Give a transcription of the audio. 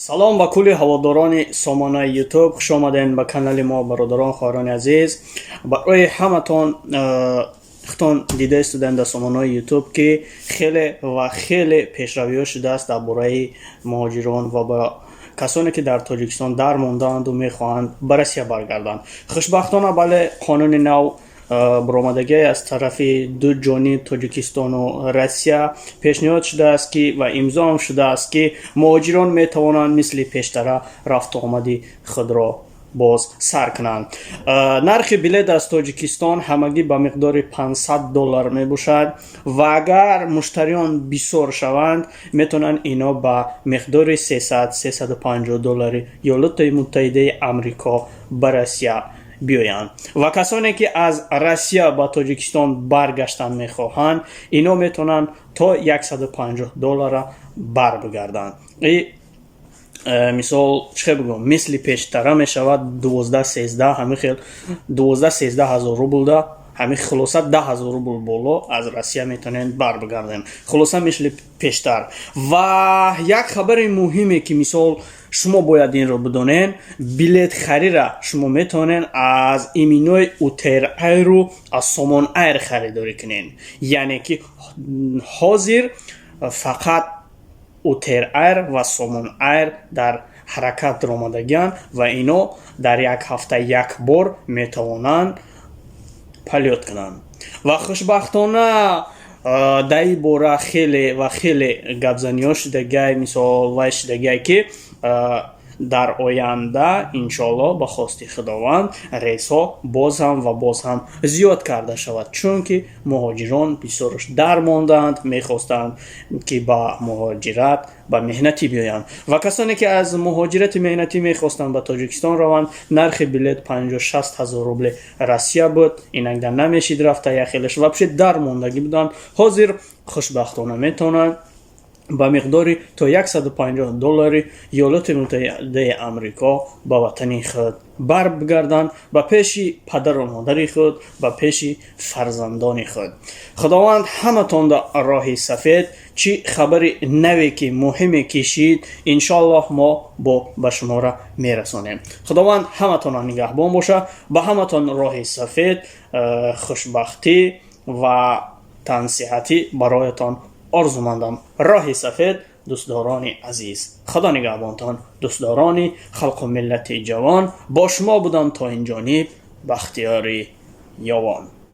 Салом ба кулли ҳаводорони сомонаи Ютуб, хуш омадем ба канали мо, бародарон, хоҳарони азиз. Барои ҳаматон худтон дида истодаем дар сомонаи Ютуб, ки хеле ва хеле пешравиҳо шудааст дар бораи муҳоҷирон ва ба касоне, ки дар Тоҷикистон дар мондаанду мехоҳанд ба Россия баргарданд. Хушбахтона, бале, қонуни нав баромадагӣ аз тарафи ду ҷониб, Тоҷикистону Россия, пешниҳод шудааст, ки ва имзоам шудааст, ки муҳоҷирон метавонанд мисли пештара рафту омади худро боз сар кунанд. Нархи билет аз Тоҷикистон ҳамагӣ ба миқдори 500 доллар мебошад ва агар муштариён бисёр шаванд, метавонанд ино ба миқдори 300, 350 доллари Иёлоти Муттаҳидаи Амрико ба Россия биёянд. Ва касоне, ки аз Россия ба Тоҷикистон баргаштан мехоҳанд, ино метавонанд то 150 доллара барбигарданд. И мисол, чӣ хел бигӯям, мисли пештара мешавад 12, 13, ҳамин хел 12, 13 ҳазор рублда, ҳамин хулоса 10 000 рубл боло аз Россия метавонем барбигардем. Хулоса, мисли пештар. Ва як хабари муҳиме, ки мисол шумо бояд инро бидонед: билет харира шумо метавонед аз именной Утер Айру аз Сомон Айр харидорӣ кунед. Яъне ки ҳозир фақат Утер Айр ва Сомон Айр дар ҳаракат даромадагианд ва ино дар як ҳафта як бор метавонанд полёт кунанд. Ва хушбахтона, дар ин бора хеле ва хеле гапзаниҳо шудагиай, мисол, вай шудагиай, ки дар оянда, иншоалло, ба хости Худованд, рейсҳо боз ҳам ва боз ҳам зиёд карда шавад, чунки муҳоҷирон бисёрш дар мондаанд, мехостанд, ки ба муҳоҷират ба меҳнатӣ биёянд. Ва касоне, ки аз муҳоҷирати меҳнатӣ мехостанд ба Тоҷикистон раванд, нархи билет 50-60 ҳазор рубли Россия буд, инакда намешид рафта, яхелеш вообще дар мондагӣ буданд. Ҳозир хушбахтона метавонанд ба миқдори то 150 доллари Иёлоти Муттаҳидаи Амрико ба ватани худ баргарданд, ба пеши падару модари худ, ба пеши фарзандони худ. Худованд ҳаматонда роҳи сафед. Чӣ хабари наве ки муҳиме кишид, иншоаллоҳ, мо бо ба шуморо мерасонем. Худованд ҳаматонро нигаҳбон боша. Ба ҳаматон роҳи сафед, хушбахтӣ ва тансиҳатӣ бароятон орзумандам. Роҳи сафед, дӯстдорони азиз, Худо нигаҳбонтон. Дӯстдорони халқу миллати ҷавон, бо шумо будам то ин ҷониб Бахтиёри Ёвон.